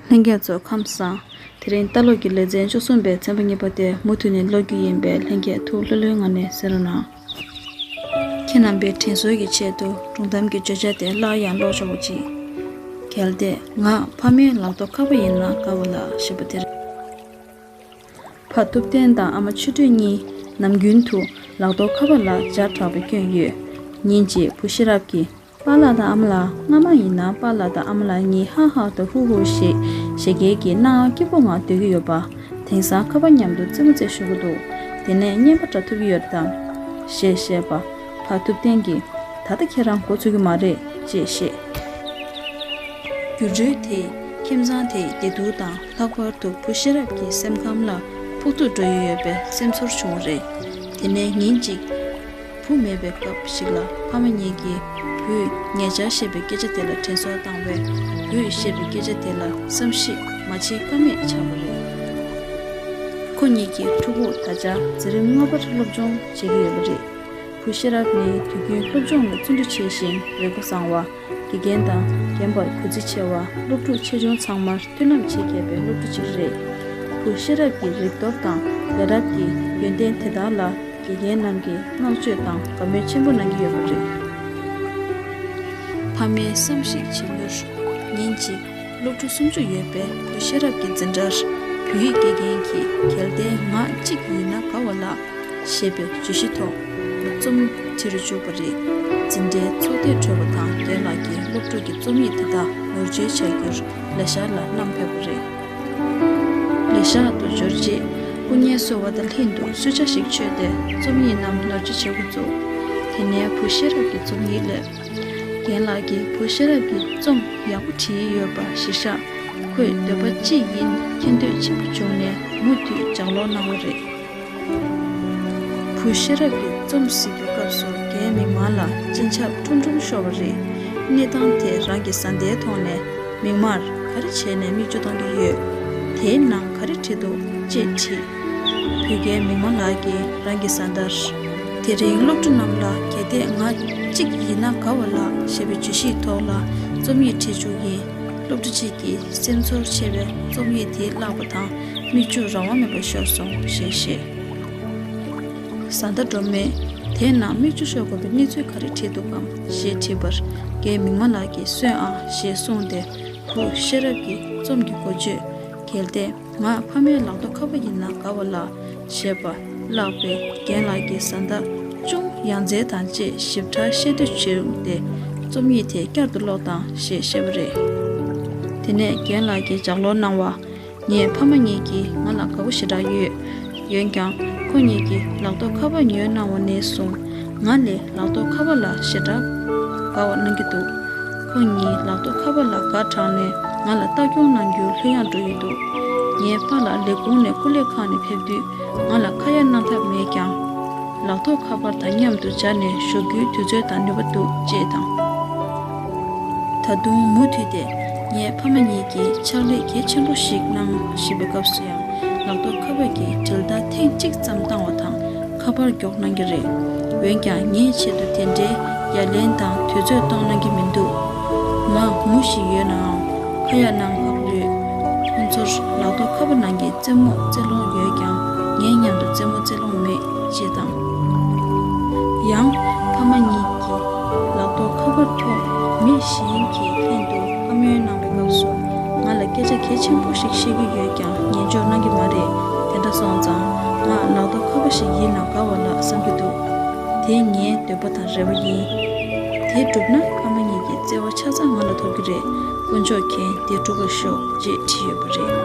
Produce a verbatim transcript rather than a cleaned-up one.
ལྷན་རྒྱས་ཚོ་ཁམས་བཟང་། དེ་རིང་ལྟ་ཀློག་གི་ལེ་ཚན་བཅུ་གསུམ་པའི་ཚན་པ་གཉིས་པ་དེ་མུ་མཐུད་ནས་ཀློག་རྒྱུ་ཡིན་པས། ལྷན་རྒྱས་ཐུགས་ལྷོད་ལྷོད་ངང་ནས་གསན་རོགས་གནང་། ཁྱེད་རྣམ་པའི་དྲན་གསོ་གི་ཆེད་དུ་སྒྲུང་གཏམ་གྱི་བརྗོད་བྱ་དེ་སླར་ཡང་ཀློག་ཆོག་པ་ཅིག་གལ་ཏེ་ང་ཕ་མའི་ལག་ཐོགས་ཁ་པར་ཡིན་ན་དགའ་བ་ལ་ཞེས་པ་དེ་རེད། ཕ་ཐུབ་བསྟན་དང་ཨ་མ་ཆོས་སྒྲོན་གཉིས་ནམ་རྒྱུན་དུ་ལག་ཐོགས་ཁ་པར་ལ་བརྒྱ་ཕྲག་པ་བསྐྱོན་ཡོད། ཉིན་གཅིག་བུ་ཤེས་རབ་ཀྱིས་པཱ་ལགས་དང་ཨ་མ་ལགས། སྔ་མ་ཡིན་ན་པཱ་ལགས་དང་ཨ་མ་ལགས་གཉིས་ཧ་ཧ་དང་ཧུ་ཧུ་ཞེས་བཞད་གད་ཀྱིས་སྣང་བ་སྐྱིད་པོ་ངང་སྡོད་ཀྱི་ཡོད་པ། དེང་སང་ཁ་པར་མཉམ་དུ་རྩེད་མོ་རྩེ་ཤོར་གྱི་འདུག་དེ་ནས་རྔན་པ་འདྲ་ཐོབ་ཀྱི་ཡོད་རེད་དམ། ཞེས་བཤད་པ། ཕ་ཐུབ་བསྟན་གྱིས། ད་ལྟ་ཁྱེད་རང་འགོ་ཚུགས་ཀྱི་མ་རེད་ཅེས་བཤད། འགྱུར་འགྲོས་དེས་ཁྱིམ་ཚང་དེའི་བདེ་སྡུག་དང་ལྷག་པར་དུ་བུ་ཤེས་རབ་ཀྱི་སེམས་ཁམས་ལ་ཕོག་ཐུག་འགྲོ་ཡི་ཡོད་པའི་སེམས་ཚོར་བྱུང་བ་རེད། དེ་ནས་ཉིན་གཅིག་བུ་མེད་པའི་སྐབས་ཤིག་ལ་ཕ་མ་གཉིས་ཀྱིས་བུས་ཉེ་ཆར་བཤད་པའི་སྐད་ཆ་དེ་ལ་དྲན་གསོ་བཏང་བས། བུས་བཤད་པའི་སྐད་ཆ་དེ་ལ་བསམ་གཞིག་མ་བྱེད་ཀ་མེད་ཆགས་པ་རེད། ཁོ་གཉིས་ཀྱི་ཕྲུ་གུ་ད་ཆ་འཛིན་རིམ་ལྔ་པར་སློབ་སྦྱོང་བྱེད་ཀྱི་ཡོད་པ་རེད། བུ་ཤེས་རབ་ནི་དུས་རྒྱུན་སློབ་སྦྱོང་ལ་བརྩོན་འགྲུས་ཆེ་ཞིང་རིག་པ་བཟང་བ། དགེ་རྒན་དང་རྒན་པར་གུས་བརྩི་ཆེ་བ། སློབ་ཕྲུག་ཆེ་ཆུང་ཚང་མར་མཐུན་ལམ་བྱེད་མཁས་པའི་སློབ་ཕྲུག་ཅིག་རེད། བུ་ཤེས་རབ་ཀྱི་རིག་སྟོབས་དང་ལས་རབ་ཀྱི་ཡོན་ཏན་དེ་དག་ལ་དགེ་རྒན་རྣམས་ཀྱིས་བསྔགས་བརྗོད་དང་དགའ་མོས་ཆེན་པོ་གནང་གི་ཡོད་པ་རེད། ཕ་མའི་བསམ་གཞིག་བྱེད་མུས། ཉིན་གཅིག་སློབ་ཕྲུག་སུམ་ཅུ་ཡོད་པའི་བུ་ཤེས་རབ་ཀྱི་འཛིན་གྲྭར་བོད་ཡིག་དགེ་རྒན་གྱིས་གལ་ཏེ་ང་གཅིག་ཡིན་ན་དགའ་བ་ལགས་ཞེས་པའི་བརྗོད་གཞི་ཐོག་རྩོམ་ཡིག་བྲིས་རུ་བཅུག་པ་རེད། འཛིན་གྲྭའི་ཚོགས་ཐེངས་གྲོལ་བ་དང་རྒན་ལགས་ཀྱིས་སློབ་ཕྲུག་གི་རྩོམ་ཡིག་དེ་དག་ནོར་བཅོས་བྱ་རྒྱུར་ལས་ཤག་ལ་བསྣམས་ཕེབས་པ་རེད། ལས་ཤག་ཏུ་འབྱོར་རྗེས་སྐུ་ངལ་གསོ་བ་དང་ལྷན་དུ་གསོལ་ཇ་ཞིག་མཆོད་དེ་རྩོམ་ཡིག་རྣམས་ནོར་བཅོས་བྱེད་འགོ་བཙུགས། དེ་ནས་བུ་ཤེས་རབ་ཀྱི་རྩོམ་ཡིག་སླེབས། རྒན་ལགས་ཀྱིས་བུ་ཤེས་རབ་ཀྱིས་རྩོམ་ཡག་པོ་བྲིས་ཡོད་པ་གཞིར་བཞག་ཁོས་འདོད་པ་ཅི་ཡིན་མཁྱེན་འདོད་ཆེན་པོ་བྱུང་ནས་མུ་མཐུད་ལྗགས་ཀློག་གནང་བ་རེད། བུ་ཤེས་རབ་ཀྱིས་རྩོམ་གཟིགས་པའི་སྐབས་སུ་རྒན་མིག་དམར་ལ་སྤྱན་ཆབ་ཁྲུམ་ཁྲུམ་ཤོར་བ་རེད། གནས་སྟངས་དེ་རང་གི་བཟའ་ཟླའི་ཐོག་ནས་མིག་དམར་ག་རེ་བྱས་ནས་མིག་ཆུ་གཏོང་གི་ཡོད། དེའི་ནང་ག་རེ་བྲིས་འདུག་ཅེས་དྲིས། བུ་རྒན་མིག་དམར་ལགས་ཀྱིས་རང་གི་བཟའ་ཟླར། དེ་རིང་སློབ་ཕྲུག་རྣམས་ལ་གལ་ཏེ་ང་གཅིག་ཡིན་ན་དགའ་བ་ལགས་ཞེས་པའི་བརྗོད་གཞིའི་ཐོག་ལ་རྩོམ་ཡིག་བྲིས་བཅུག་ཡིན། སློབ་ཕྲུག་གཅིག་གིས་སེམས་ཚོར་ཆེ་བའི་རྩོམ་ཡིག་དེ་བཀླགས་པ་དང་མིག་ཆུ་རང་དབང་མེད་པར་ཤོར་སོང་ཞེས་བཤད། བཟའ་ཟླ་སྒྲོལ་མས་དེའི་ནང་མིག་ཆུ་ཤོར་དགོས་པའི་གནས་ཚུལ་ག་རེ་བྲིས་འདུག་གམ་ཞེས་དྲིས་པར་རྒན་མིག་དམར་ལགས་ཀྱིས་གསོན་ཨ་ཞེས་གསུངས་ཏེ་བུ་ཤེས་རབ་ཀྱི་རྩོམ་གྱི་འགོ་བརྗོད། གལ་ཏེ། ང་ཕ་མའི་ལག་ཐོགས་ཁ་པར་ཡིན་ན་དགའ་བ་ལགས་ཞེས་པ་བཀླགས་པས་རྒན་ལགས་ཀྱི་བཟའ་ཟླ་ཅུང་ཡ་མཚན་དང་བཅས་ཞིབ་ཕྲ་ཤེས་འདོད་བྱུང་སྟེ་རྩོམ་ཡིག་དེ་བསྐྱར་དུ་ཀློག་དང་ཞེས་བཤད་པ་རེད། དེ་ནས་རྒན་ལགས་ཀྱིས་ལྗགས་ཀློག་གནང་བ། ངའི་ཕ་མ་གཉིས་ཀྱིས་ང་ལ་དགའ་པོ་ཞེ་དྲག་ཡོད། འོན་ཀྱང་ཁོ་གཉིས་ཀྱིས་ལག་ཐོགས་ཁ་པར་ཉོས་གནང་བ་ནས་བཟུང་ང་ལས་ལག་ཐོགས་ཁ་པར་ལ་ཞེ་དྲག་དགའ་བ་གནང་གི་འདུག་ཁོ་གཉིས་ལག་ཐོགས་ཁ་པར་ལ་དགའ་དྲགས་ནས་ང་ལ་ལྟ་སྐྱོང་གནང་རྒྱུ་ལྷོད་ཡངས་འགྲོ་ཡི་འདུག་ངའི་པཱ་ལགས་ལས་ཁུངས་ནས་སྐུ་ལས་ཁག་ནས་ཕེབས་དུས་ང་ལ་ཁ་ཡ་གནང་ཐབས་མེད་ཀྱང་། ལག་ཐོགས་ཁ་པར་དང་མཉམ་དུ་སྦྱར་ནས་བཞུགས་རྒྱུའི་དུས་ཚོད་དང་ནུས་པ་འདུག་ཅེས་དང་། ད་དུང་མུ་མཐུད་དེ་ངའི་ཕ་མ་གཉིས་ཀྱིས་ཕྱག་ལས་གལ་ཆེན་པོ་ཞིག་གནང་བཞིན་པའི་སྐབས་སུ་ཡང་ལག་ཐོགས་ཁ་པར་གྱི་དྲིལ་བརྡ་ཐེངས་གཅིག་ཙམ་བཏང་བ་དང་ཁ་པར་མགྱོགས་གནང་གི་རེད། འོན་ཀྱང་ངའི་ཆེད་དུ་དེ་འདྲའི་ཡ་ལན་དང་དུས་ཚོད་གཏོང་གནང་གི་མི་འདུག་ང་ངུ་བཞིན་ཡོད་ནའང་ཁ་ཡ་གནང་ཧ་གོ་ལོས། ཁོང་ཚོར་ལག་ཐོགས་ཁ་པར་ནང་གི་རྩེད་མོ་རྩེ་ལོང་ཡོད་ཀྱང་ངའི་མཉམ་དུ་རྩེད་མོ་རྩེ་ལོང་མེད་ཅེས་དང་། ཡང་ཕ་མ་གཉིས་ཀྱིས་ལག་ཐོགས་ཁ་པར་ཐོག་མི་གཞན་གྱིས་ལྷན་དུ་བཀའ་མོལ་གནང་བའི་སྐབས་སུ་ང་ལ་སྐད་ཆ་གལ་ཆེན་པོ་ཞིག་བཤད་ཀྱི་ཡོད་ཀྱང་ཉན་འཇོག་གནང་གི་མ་རེད། དེ་འདྲ་སོང་ཙང་ང་ལག་ཐོགས་ཁ་པར་ཞིག་ཡིན་ན་དགའ་བ་ལགས་བསམ་གྱི་འདུག་དེ་ངའི་འདོད་པ་དང་རེ་བ་ཡིན། དེ་འགྲུབ་ན་ཕ་མ་གཉིས་ཀྱི་བརྩེ་བ་ཆ་ཚང་ང་ལ་ཐོབ་ཀྱི་རེད། དཀོན་མཆོག་མཁྱེན་དེ་འགྲུབ་པར་ཤོག་ཅེས་བྲིས་ཡོད་པ་རེད།